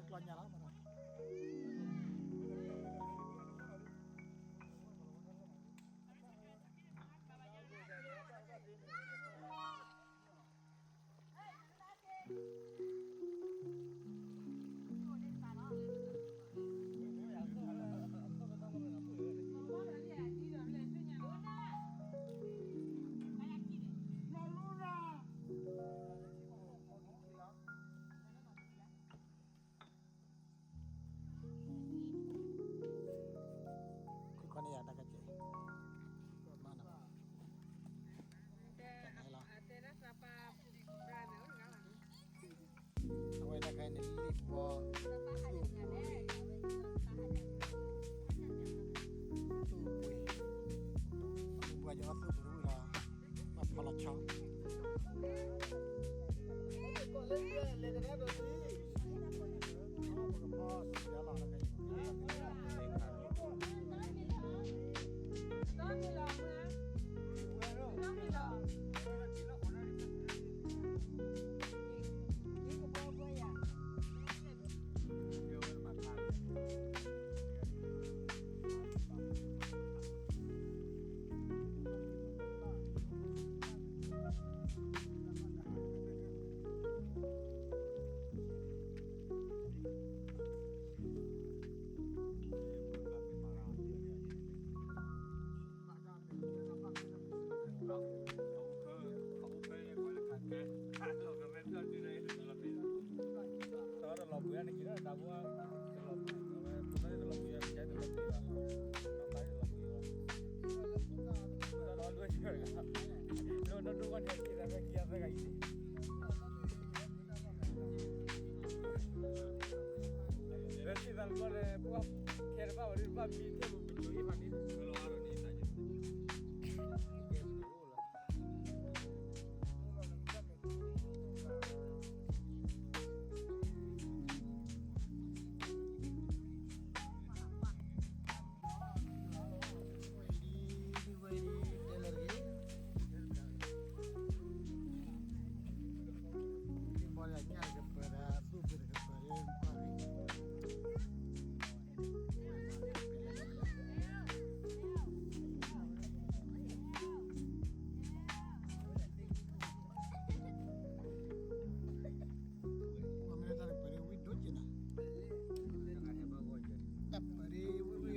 ကျီညါလီၤမးနီၤ. ခွံခီန့ၣ်ယၤတၢ်ကဲး, မၤနၤဘၣ်, တၢ်နလီၤ, အဝဲတၢ်ခဲအံၤန့ၣ် လ့ၣ်ပီ, သူၣ်ပှ့ၤ, ပှၤယအီၣ်သူၣ်ပှ့ၤဝံၤလီၤ, ဘၣ်ဖီလီၤဆီ တလီၤပှ့ၤန့ၣ်က့ၤဒီးတၢ်ဘိ, တလီၤပှ့ၤ, တလီၤပှ့ၤ, တလီၤပှ့ၤ, တလီၤပှ့ၤ, တလီၤပှ့ၤ, တလီၤပှ့ၤ, တလီၤပှ့ၤ, တလီၤပှ့ၤ, ဝဲသ့ၣ်သးလီၤန့ၣ် ပှၤခဲတဘၣ်ဝဲဒၣ် ဘၣ်မံထဲပကၠိအ့ၣ်ဖးန့ၣ် လီၤအါထီၣ်န့ၣ် တၢ်ပရ့ဝံၣ်ဝံၣ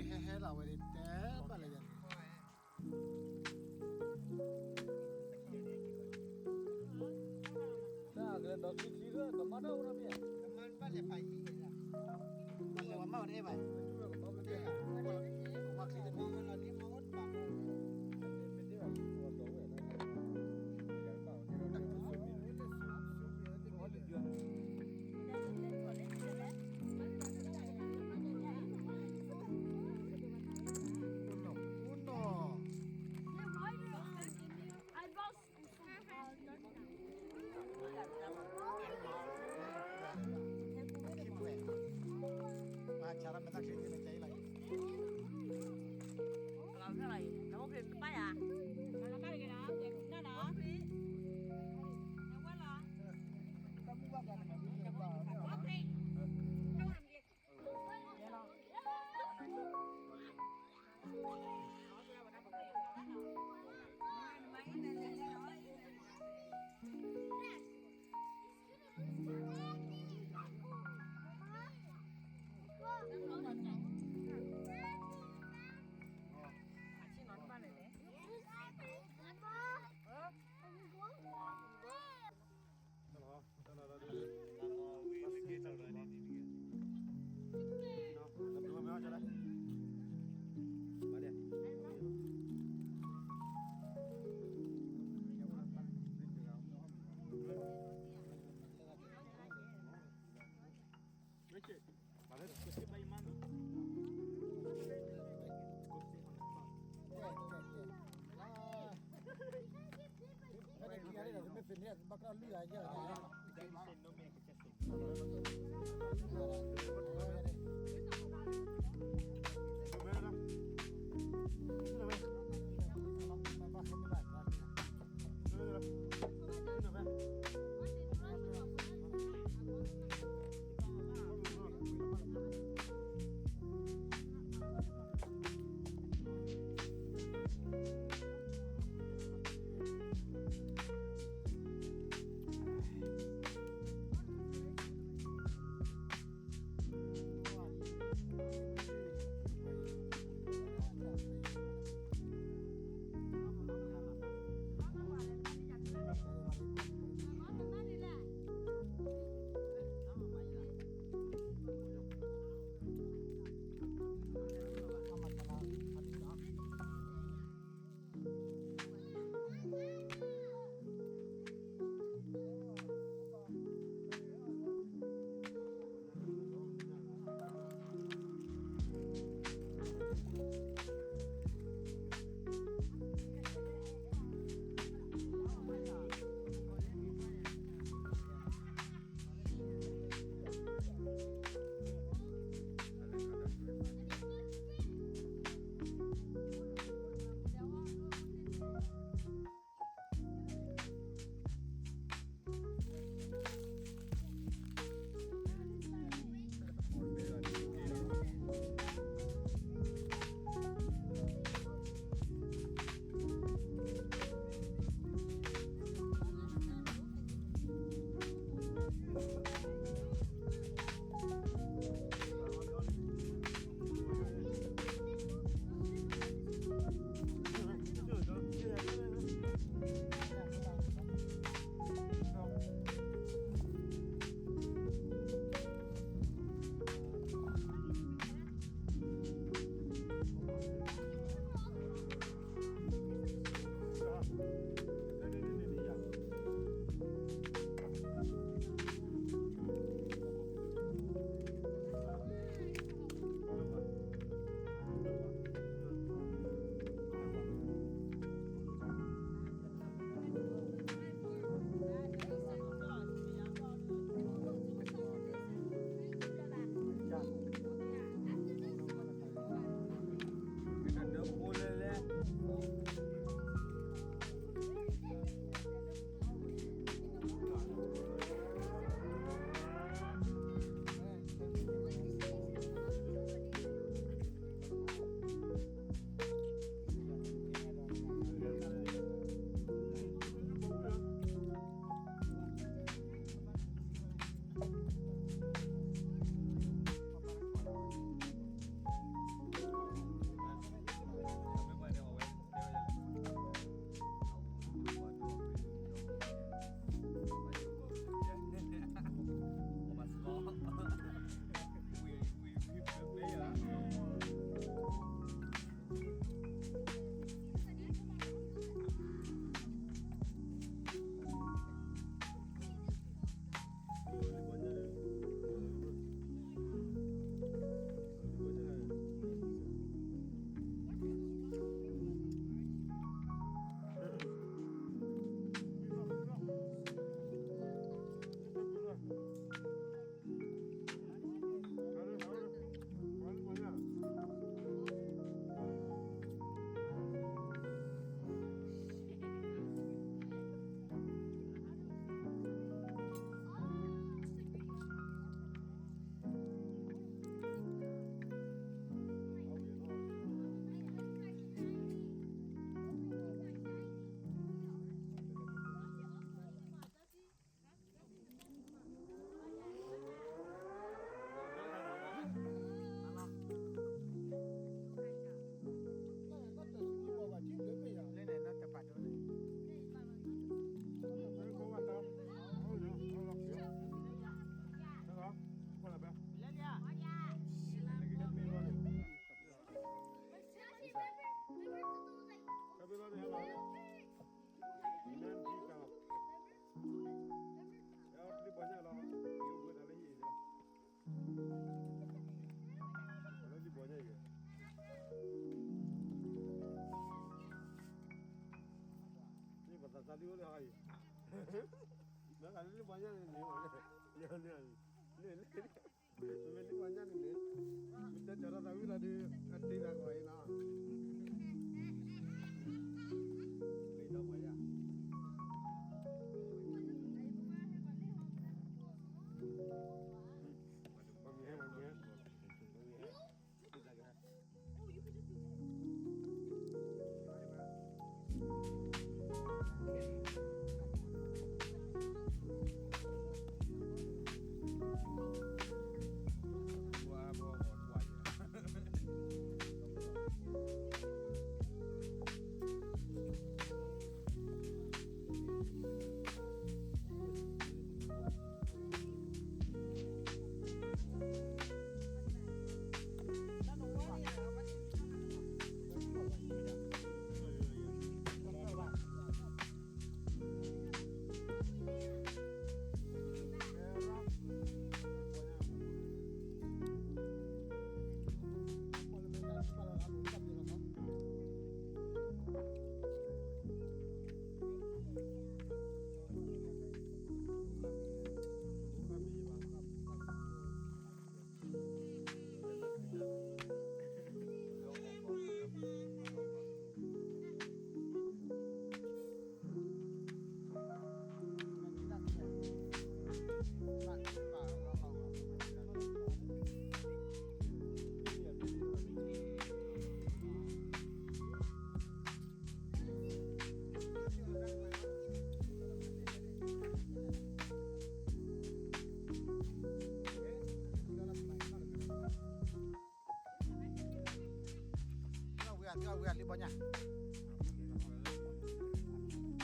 ်ဟဲဟဲလီၤဝဲဒၣ် တဲဘၣ်လၢယၤန့ၣ် တၢ်ကလဲၤဒီးခံခံလၢကမၤတၢ်အိၣ်နီတမံၤ, ကမၤဘၣ်လဲၤဖးယံၤ, ပလဲၤဝဲမၤဝဲတအဲၣ်ဘၣ်, ဝဲချံတမံၤဝဲလီၤန့ၣ် မၤအိၣ်တဘၣ်, တုၤလၢဟီအံၤ, မ့ၢ်လၢလံၣ်ဘီညၣ်န့ၣ်န့ၣ်, န့ၣ်န့ၣ်, မ့ၢ်လံၣ်ဘီညၣ်န့ၣ်န့ၣ်, မ့ၢ်တဲကၠီၤထီၣ်သးဝံၣ်လီၤဒီး, အတ့သးဂီၤအံၤနီၤ, လံၣ်ဒီးဘီညၣ်, မ့ၢ်ဟဲမ့ၢ်ဟဲ, မ့ၢ်ဟဲ ဝံၤအသံဝံၤအလံဘီညါ, ဝဲန့ၣ်ဘံဘံဝဲဒၣ်, ဝဲ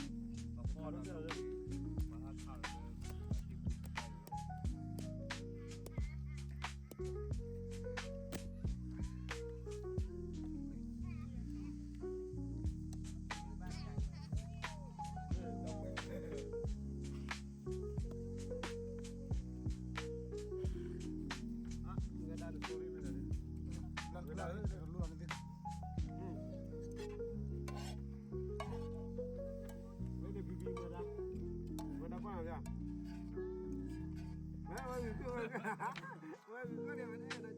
ဒၣ်ကွၢ်လီၤ, ဝဲဝဲဂုာ်ကျိၣ်ဝဲ, ဝဲဂုာ်ကျိၣ်န့ၣ်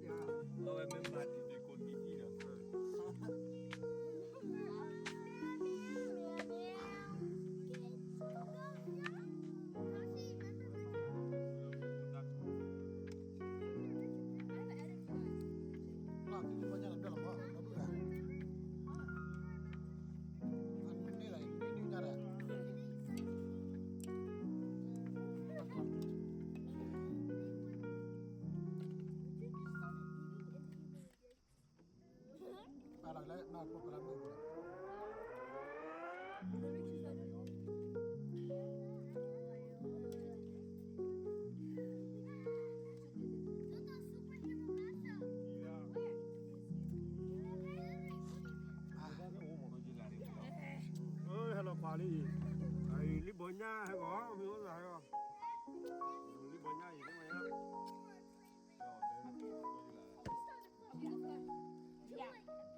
ဝဲန့ၣ်အဲၣ်ဒိးစၢၤ, အဝဲမ့ၢ်မၤတံၤသကိးတံၤသံဒီး ဟဲလီၤပာ်လံအံၤ, အံၤလံဘီညၣ်ဟဲဂီၤ, မ့ၢ်အိၣ်သးဟဲဂီၤ,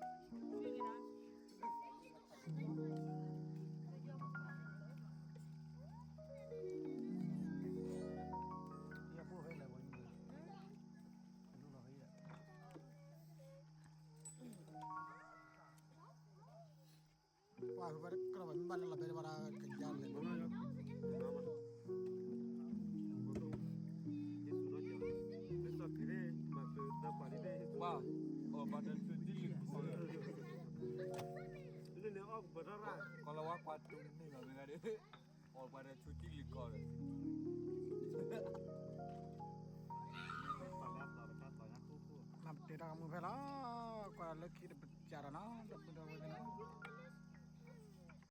လံဘီညၣ်အံၤ ပှၤဝဲတကြၢးဘၣ် မ့ၢ်ဘၣ်လၢလီၤဘဲဘၣ်ဒီးကယါလဲၣ်, ပှၤ အီၣ်ပှၤတၢ်ဆူးတံၢ်လံၤကီးလၢ, ကီးလီၤဝါပှၤတူၢ်န့ၢ်လီၤမ့ၢ်ဂၤဒၣ်, အီၣ်ပှၤတၢ်ဆူးတံၢ်လံၤကီးလၢ, မ့ၢ်တဲတၢ်ကမူဖဲလီၤ, ကွၢ်လၢခံတပစၢ်ဒီးနီၤ, ဒီပုၢ်ဒီဝဲၢ်သ့ၣ်နီၤ.